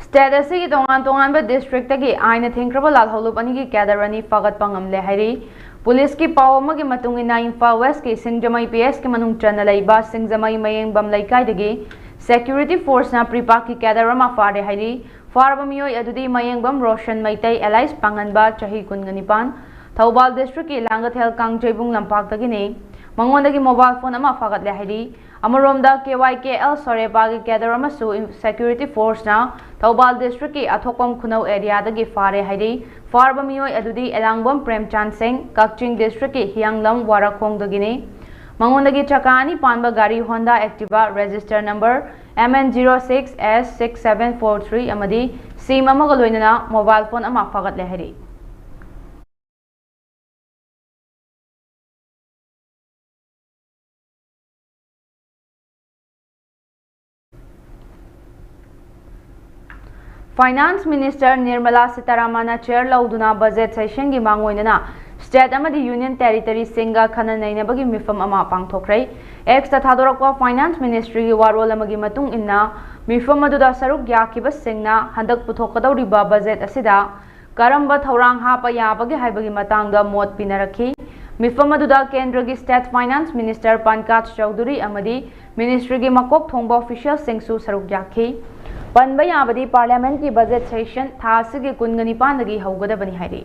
State ꯑꯁꯤꯒꯤ ꯇꯣꯉꯥꯟ ꯇꯣꯉꯥꯟꯕ districtꯇꯒꯤ ꯑꯥꯏꯟꯅ ꯊꯤꯡꯈ꯭ꯔꯕ ꯂꯥꯜꯍꯧꯂꯨꯞ ꯑꯅꯤꯒꯤ cadre ꯑꯅꯤ ꯐꯥꯒꯠꯄ ꯉꯝꯂꯦ ꯍꯥꯏꯔꯤ꯫ ꯄꯨꯂꯤꯁꯀꯤ ꯄꯥꯎ ꯑꯃꯒꯤ ꯃꯇꯨꯡ ꯏꯟꯅ, ꯏꯝꯐꯥꯜ Westꯀꯤ ꯁꯤꯡꯖꯃꯩ P S ꯀꯤ ꯃꯅꯨꯡ ꯆꯟꯅ ꯂꯩꯕ ꯁꯤꯡꯖꯃꯩ ꯃꯌꯦꯡꯕꯝ ꯂꯩꯀꯥꯏꯗꯒꯤ security forceꯅ ꯄ꯭ꯔꯤꯄꯥꯛꯀꯤ cadre ꯑꯃ ꯐꯥꯔꯦ ꯍꯥꯏꯔꯤ꯫ ꯐꯥꯔꯕ ꯃꯤꯑꯣꯏ ꯑꯗꯨꯗꯤ ꯃꯌꯦꯡꯕꯝ ꯔꯣꯁꯟ ꯃꯩꯇꯩ alias ꯄꯥꯡꯉꯟꯕ, ꯆꯍꯤ ꯀꯨꯟꯒ ꯅꯤꯄꯥꯟ, ꯊꯧꯕꯥꯜ districtꯀꯤ ꯂꯥꯡꯒꯊꯦꯜ ꯀꯥꯡꯖꯩꯕꯨꯡ ꯂꯝꯄꯥꯛꯇꯒꯤꯅꯤ꯫ ꯃꯉꯣꯟꯗꯒꯤ mobile phone ꯑꯃ ꯐꯥꯒꯠꯂꯦ ꯍꯥꯏꯔꯤ꯫ ꯑꯃꯔꯣꯝꯗ, K Y K L ꯁꯣꯔꯦꯄꯥꯒꯤ cadre ꯑꯃꯁꯨ security forceꯅ ꯊꯧꯕꯥꯜ districtꯀꯤ ꯑꯊꯣꯛꯄꯝ ꯈꯨꯅꯧ areaꯗꯒꯤ ꯐꯥꯔꯦ ꯍꯥꯏꯔꯤ꯫ ꯐꯥꯔꯕ ꯃꯤꯑꯣꯏ ꯑꯗꯨꯗꯤ ꯑꯦꯂꯥꯡꯕꯝ ꯄ꯭ꯔꯦꯝꯆꯥꯟ ꯁꯤꯡ, ꯀꯛꯆꯤꯡ districtꯀꯤ ꯍꯤꯌꯥꯡꯂꯝ ꯋꯥꯔꯈꯣꯡꯗꯒꯤꯅꯤ꯫ ꯃꯉꯣꯟꯗꯒꯤ ꯆꯀꯥ ꯑꯅꯤ ꯄꯥꯟꯕ ꯒꯥꯔꯤ Honda Activa register number M N zero six S six seven four three ꯑꯃꯗꯤ SIM ꯑꯃꯒ ꯂꯣꯏꯅꯅ mobile phone ꯑꯃ ꯐꯥꯒꯠꯂꯦ ꯍꯥꯏꯔꯤ꯫ Finance Minister ꯅꯤꯔꯃꯂꯥ ꯁꯤꯇꯥꯔꯥꯃꯟꯅ chair ꯂꯧꯗꯨꯅ budget sessionꯒꯤ ꯃꯥꯡꯑꯣꯏꯅꯅ state ꯑꯃꯗꯤ union territoryꯁꯤꯡꯒ ꯈꯟꯅ ꯅꯩꯅꯕꯒꯤ ꯃꯤꯐꯝ ꯑꯃ ꯄꯥꯡꯊꯣꯛꯈ꯭ꯔꯦ꯫ Xꯇ ꯊꯥꯗꯣꯔꯛꯄ Finance Ministryꯒꯤ ꯋꯥꯔꯣꯜ ꯑꯃꯒꯤ ꯃꯇꯨꯡ ꯏꯟꯅ, ꯃꯤꯐꯝ ꯑꯗꯨꯗ ꯁꯔꯨꯛ ꯌꯥꯈꯤꯕꯁꯤꯡꯅ ꯍꯟꯗꯛ ꯄꯨꯊꯣꯛꯀꯗꯧꯔꯤꯕ budget ꯑꯁꯤꯗ ꯀꯔꯝꯕ ꯊꯧꯔꯥꯡ ꯍꯥꯞꯄ ꯌꯥꯕꯒꯦ ꯍꯥꯏꯕꯒꯤ ꯃꯇꯥꯡꯗ ꯃꯣꯠ ꯄꯤꯅꯔꯛꯈꯤ꯫ ꯃꯤꯐꯝ ꯑꯗꯨꯗ ꯀꯦꯟꯗ꯭ꯔꯒꯤ state finance minister ꯄꯟꯀꯖ ꯆꯧꯙꯨꯔꯤ ꯑꯃꯗꯤ ministryꯒꯤ ꯃꯀꯣꯛ ꯊꯣꯡꯕ officialꯁꯤꯡꯁꯨ ꯁꯔꯨꯛ ꯌꯥꯈꯤ꯫ ꯄꯟꯕ ꯌꯥꯕꯗꯤ, parliamentꯀꯤ budget session ꯊꯥ ꯑꯁꯤꯒꯤ ꯀꯨꯟꯒ ꯅꯤꯄꯥꯟꯗꯒꯤ ꯍꯧꯒꯗꯕꯅꯤ ꯍꯥꯏꯔꯤ꯫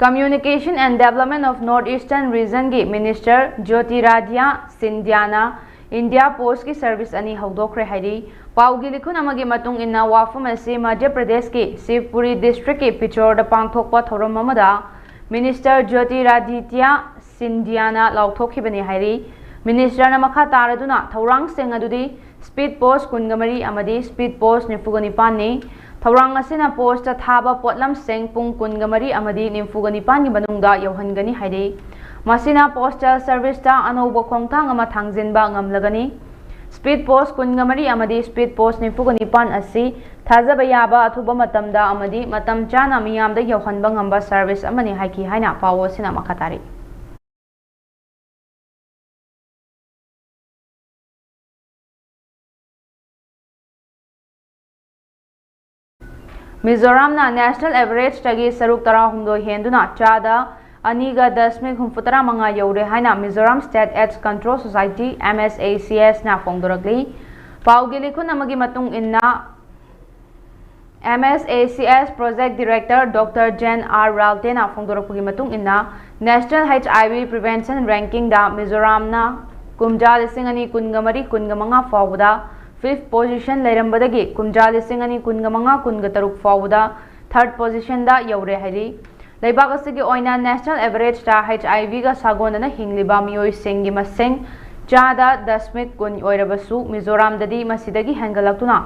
Communication and Development of North Eastern Region ꯒꯤ Minister Jyotiraditya Scindiaꯅ India Post ꯀꯤ service ꯑꯅꯤ ꯍꯧꯗꯣꯛꯈ꯭ꯔꯦ ꯍꯥꯏꯔꯤ꯫ ꯄꯥꯎꯒꯤ ꯂꯤꯈꯨꯟ ꯑꯃꯒꯤ ꯃꯇꯨꯡ ꯏꯟꯅ, ꯋꯥꯐꯝ ꯑꯁꯤ ꯃꯙ꯭ꯌ ꯄ꯭ꯔꯗꯦꯁꯀꯤ ꯁꯤꯕꯄꯨꯔꯤ district ꯀꯤ ꯄꯤꯆꯣꯔꯗ ꯄꯥꯡꯊꯣꯛꯄ ꯊꯧꯔꯝ ꯑꯃꯗ Minister Jyotiraditya Scindiaꯅ ꯂꯥꯎꯊꯣꯛꯈꯤꯕꯅꯤ ꯍꯥꯏꯔꯤ꯫ Ministerꯅ ꯃꯈꯥ ꯇꯥꯔꯗꯨꯅ ꯊꯧꯔꯥꯡꯁꯤꯡ ꯑꯗꯨꯗꯤ speed post ꯀꯨꯟꯒ ꯃꯔꯤ ꯑꯃꯗꯤ speed post ꯅꯤꯐꯨꯒ ꯅꯤꯄꯥꯟꯅꯤ꯫ ꯊꯧꯔꯥꯡ ꯑꯁꯤꯅ post ꯊꯥꯕ ꯄꯣꯠꯂꯝꯁꯤꯡ ꯄꯨꯡ ꯀꯨꯟꯒ ꯃꯔꯤ ꯑꯃꯗꯤ ꯅꯤꯐꯨꯒ ꯅꯤꯄꯥꯟꯒꯤ ꯃꯅꯨꯡꯗ ꯌꯧꯍꯟꯒꯅꯤ ꯍꯥꯏꯔꯤ꯫ ꯃꯁꯤꯅ postal serviceꯇ ꯑꯅꯧꯕ ꯈꯣꯡꯊꯥꯡ ꯑꯃ ꯊꯥꯡꯖꯤꯟꯕ ꯉꯝꯂꯒꯅꯤ꯫ Speed post ꯀꯨꯟꯒ ꯃꯔꯤ ꯑꯃꯗꯤ speed post ꯅꯤꯐꯨꯒ ꯅꯤꯄꯥꯟ ꯑꯁꯤ ꯊꯥꯖꯕ ꯌꯥꯕ, ꯑꯊꯨꯕ ꯃꯇꯝꯗ ꯑꯃꯗꯤ ꯃꯇꯝ ꯆꯥꯅ ꯃꯤꯌꯥꯝꯗ ꯌꯧꯍꯟꯕ ꯉꯝꯕ service ꯑꯃꯅꯤ ꯍꯥꯏꯈꯤ ꯍꯥꯏꯅ ꯄꯥꯎ ꯑꯁꯤꯅ ꯃꯈꯥ ꯇꯥꯔꯤ꯫ ꯃꯤꯖꯣꯔꯥꯝꯅ national averageꯇꯒꯤ ꯁꯔꯨꯛ ꯇꯔꯥꯍꯨꯝꯗꯣꯏ ꯍꯦꯟꯗꯨꯅ ꯆꯥꯗ ꯑꯅꯤꯒ ꯗꯁꯃꯤꯛ ꯍꯨꯝꯐꯨꯇꯔꯥ ꯃꯉꯥ ꯌꯧꯔꯦ ꯍꯥꯏꯅ Mizoram State AIDS Control Society, MSACS ꯅ ꯐꯣꯡꯗꯣꯔꯛꯂꯤ꯫ ꯄꯥꯎꯒꯤ ꯂꯤꯈꯨꯟ ꯑꯃꯒꯤ ꯃꯇꯨꯡ ꯏꯟꯅ, MSACS Project Director Doctor Jen R Ralteꯅ ꯐꯣꯡꯗꯣꯔꯛꯄꯒꯤ ꯃꯇꯨꯡ ꯏꯟꯅ, National HIV Prevention Rankingꯗ ꯃꯤꯖꯣꯔꯥꯝꯅ ꯀꯨꯝꯖꯥ ꯂꯤꯁꯤꯡ ꯑꯅꯤ ꯀꯨꯟꯒ ꯃꯔꯤ ꯀꯨꯟꯒ ꯃꯉꯥ ꯐꯥꯎꯕꯗ fifth position ꯂꯩꯔꯝꯕꯗꯒꯤ ꯀꯨꯝꯖꯥ ꯂꯤꯁꯤꯡ ꯑꯅꯤ ꯀꯨꯟꯒ ꯃꯉꯥ ꯀꯨꯟꯒ ꯇꯔꯨꯛ ꯐꯥꯎꯕꯗ third positionꯗ ꯌꯧꯔꯦ ꯍꯥꯏꯔꯤ꯫ ꯂꯩꯕꯥꯛ ꯑꯁꯤꯒꯤ ꯑꯣꯏꯅ national averageꯇ HIVꯒ ꯁꯥꯒꯣꯟꯅꯅ ꯍꯤꯡꯂꯤꯕ ꯃꯤꯑꯣꯏꯁꯤꯡꯒꯤ ꯃꯁꯤꯡ ꯆꯥꯗ ꯗꯁꯃꯤꯛ ꯀꯨꯟ ꯑꯣꯏꯔꯕꯁꯨ, ꯃꯤꯖꯣꯔꯥꯝꯗꯗꯤ ꯃꯁꯤꯗꯒꯤ ꯍꯦꯟꯒꯠꯂꯛꯇꯨꯅ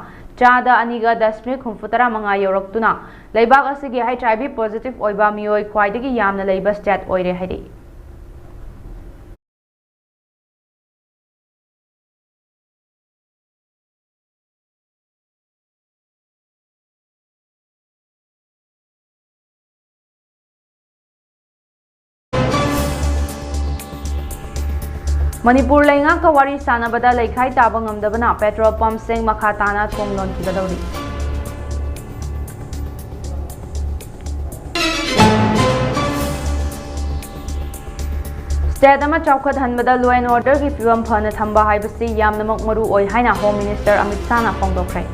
ꯆꯥꯗ ꯑꯅꯤꯒ ꯗꯁꯃꯤꯛ ꯍꯨꯝꯐꯨꯇꯔꯥ ꯃꯉꯥ ꯌꯧꯔꯛꯇꯨꯅ ꯂꯩꯕꯥꯛ ꯑꯁꯤꯒꯤ HIV positive ꯑꯣꯏꯕ ꯃꯤꯑꯣꯏ ꯈ꯭ꯋꯥꯏꯗꯒꯤ ꯌꯥꯝꯅ ꯂꯩꯕ state ꯑꯣꯏꯔꯦ ꯍꯥꯏꯔꯤ꯫ ꯃꯅꯤꯄꯨꯔ ꯂꯩꯉꯥꯛꯀ ꯋꯥꯔꯤ ꯁꯥꯟꯅꯕꯗ ꯂꯩꯈꯥꯏ ꯇꯥꯕ ꯉꯝꯗꯕꯅ petrol pumpꯁꯤꯡ ꯃꯈꯥ ꯇꯥꯅ ꯊꯣꯡ ꯂꯣꯟꯈꯤꯒꯗꯧꯔꯤ꯫ State ꯑꯃ ꯆꯥꯎꯈꯠꯍꯟꯕꯗ law and orderꯒꯤ ꯐꯤꯕꯝ ꯐꯅ ꯊꯝꯕ ꯍꯥꯏꯕꯁꯤ ꯌꯥꯝꯅꯃꯛ ꯃꯔꯨ ꯑꯣꯏ ꯍꯥꯏꯅ Home Minister ꯑꯃꯤꯠ ꯁꯥꯍꯅ ꯐꯣꯡꯗꯣꯛꯈ꯭ꯔꯦ꯫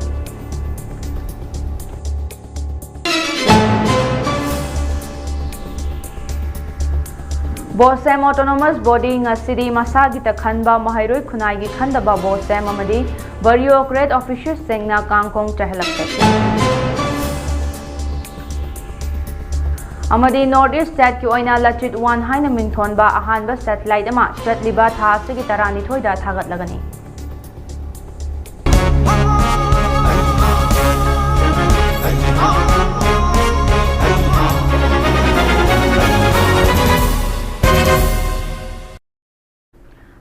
ꯕꯣꯁꯦꯝ ꯑꯣꯇꯣꯅꯣꯃꯁ ꯕꯣꯗꯤ ꯉꯁꯤꯗꯤ ꯃꯁꯥꯒꯤꯇ ꯈꯟꯕ, ꯃꯍꯩꯔꯣꯏ ꯈꯨꯟꯅꯥꯏꯒꯤ ꯈꯟꯗꯕ ꯕꯣꯁꯦꯝ ꯑꯃꯗꯤ ꯕ꯭ꯌꯨꯔꯣꯀ꯭ꯔꯦꯠ ꯑꯣꯐꯤꯁꯔꯁꯤꯡꯅ ꯀꯥꯡꯈꯣꯡ ꯆꯥꯏꯍꯜꯂꯛꯄ꯫ ꯑꯃꯗꯤ ꯅꯣꯔꯠ ꯏꯁ ꯁ꯭ꯇꯦꯠꯀꯤ ꯑꯣꯏꯅ ꯂꯆꯤꯠ ꯋꯥꯟ ꯍꯥꯏꯅ ꯃꯤꯡꯊꯣꯟꯕ ꯑꯍꯥꯟꯕ ꯁꯦꯇꯤꯂꯥꯏꯠ ꯑꯃ ꯆꯠꯂꯤꯕ ꯊꯥ ꯑꯁꯤꯒꯤ ꯇꯔꯥꯅꯤꯊꯣꯏꯗ ꯊꯥꯒꯠꯂꯒꯅꯤ꯫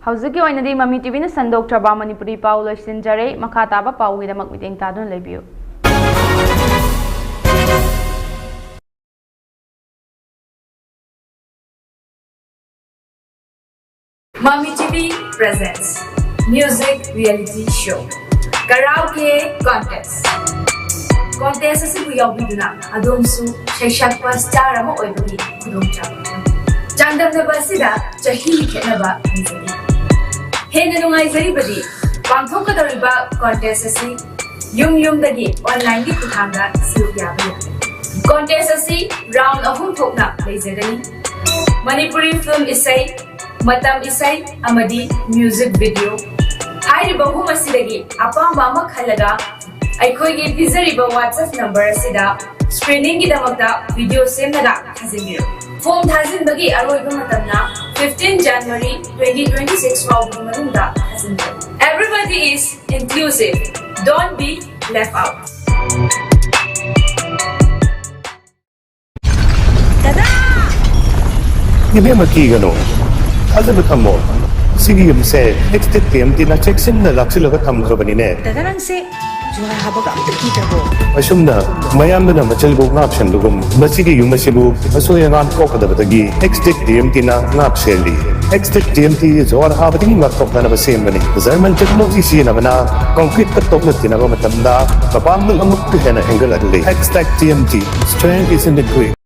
ꯍꯧꯖꯤꯛꯀꯤ ꯑꯣꯏꯅꯗꯤ ꯃꯃꯤ ꯇꯤꯚꯤꯅ ꯁꯟꯗꯣꯛꯆꯕ ꯃꯅꯤꯄꯨꯔꯤ ꯄꯥꯎ ꯂꯣꯏꯁꯤꯟꯖꯔꯦ꯫ ꯃꯈꯥ ꯇꯥꯕ ꯄꯥꯎꯒꯤꯗꯃꯛ ꯃꯤꯠꯌꯦꯡ ꯇꯥꯗꯨꯅ ꯂꯩꯕꯤꯌꯨ꯫ Mami T V presents music reality show Karaoke Contest. Contest ꯑꯁꯤꯕꯨ ꯌꯥꯎꯕꯤꯗꯨꯅ ꯑꯗꯣꯝꯁꯨ ꯁꯩꯁꯛꯄ star ꯑꯃ ꯑꯣꯏꯕꯒꯤ ꯈꯨꯗꯣꯡꯆꯥꯕ ꯆꯥꯡꯗꯝꯅꯕ ꯑꯁꯤꯗ ꯆꯍꯤꯒꯤ ꯈꯦꯠꯅꯕ ꯊꯝꯖꯔꯤ꯫ ꯍꯦꯟꯅ ꯅꯨꯡꯉꯥꯏꯖꯔꯤꯕꯗꯤ ꯄꯥꯡꯊꯣꯛꯀꯗꯧꯔꯤꯕ contest ꯑꯁꯤ ꯌꯨꯝ ꯌꯨꯝꯗꯒꯤ online ꯒꯤ ꯈꯨꯠꯊꯥꯡꯗ ꯁꯔꯨꯛ ꯌꯥꯕ ꯌꯥꯏ꯫ Contest ꯑꯁꯤ round ꯑꯍꯨꯝ ꯊꯣꯛꯅ ꯂꯩꯖꯒꯅꯤ꯫ ꯃꯅꯤꯄꯨꯔꯤ film ꯏꯁꯩ, ꯃꯇꯝ ꯏꯁꯩ ꯑꯃꯗꯤ music video꯫ ꯍꯥꯏꯔꯤꯕ ꯑꯍꯨꯝ ꯑꯁꯤꯗꯒꯤ ꯑꯄꯥꯝꯕ ꯑꯃ ꯈꯜꯂꯒ ꯑꯩꯈꯣꯏꯒꯤ ꯄꯤꯖꯔꯤꯕ WhatsApp number ꯑꯁꯤꯗ screening ꯒꯤꯗꯃꯛꯇ video ꯁꯦꯝꯂꯒ ꯊꯥꯖꯤꯟꯕꯤꯔꯛꯎ꯫ Form ꯊꯥꯖꯤꯟꯕꯒꯤ ꯑꯔꯣꯏꯕ ꯃꯇꯝꯅ fifteen January twenty twenty-six ꯐꯥꯎꯕꯒꯤ ꯃꯅꯨꯡꯗ ꯊꯥꯖꯤꯟꯕꯤꯔꯛꯎ꯫ Everybody is inclusive. Don't be left out. ꯏꯕꯦꯝꯃ, ꯀꯤꯒꯅꯨ, ꯊꯥꯖꯕ ꯊꯝꯃꯣ꯫ ꯁꯤꯒꯤ ꯌꯨꯝꯁꯦ Extech T M T ꯅ ꯆꯦꯛꯁꯤꯟꯅ ꯂꯥꯛꯁꯤꯜꯂꯒ ꯊꯝꯈ꯭ꯔꯕꯅꯤꯅꯦ꯫ ꯗꯥꯗꯥ, ꯅꯪꯁꯦ ꯖꯨꯋꯥꯔ ꯍꯥꯕꯒ ꯑꯝꯇ ꯀꯤꯗ꯭ꯔꯕꯣ? ꯑꯁꯨꯝꯅ ꯃꯌꯥꯝꯗꯨꯅ ꯃꯆꯤꯜꯕꯨ ꯉꯥꯛꯁꯟꯕꯒꯨꯝ, ꯃꯁꯤꯒꯤ ꯌꯨꯝ ꯑꯁꯤꯕꯨ ꯑꯁꯣꯏ ꯑꯉꯥꯝ ꯊꯣꯛꯀꯗꯕꯗꯒꯤ Extech T M T ꯅ ꯉꯥꯛ ꯁꯦꯜꯂꯤ꯫ Extech T M T ꯖꯨꯋꯥꯔ ꯍꯥꯕꯗꯒꯤ ꯉꯥꯛꯊꯣꯛꯅꯅꯕ ꯁꯦꯝꯕꯅꯤ꯫ German technology ꯁꯤꯖꯤꯟꯅꯕꯅ concrete ꯇ ꯇꯣꯛꯅ ꯇꯤꯟꯅꯕ ꯃꯇꯝꯗ ꯃꯄꯥꯡꯒꯜ ꯑꯃꯨꯛꯀ ꯍꯦꯟꯅ ꯍꯦꯟꯒꯠꯂꯛꯂꯤ꯫ Extech T M T, strength is in the grit.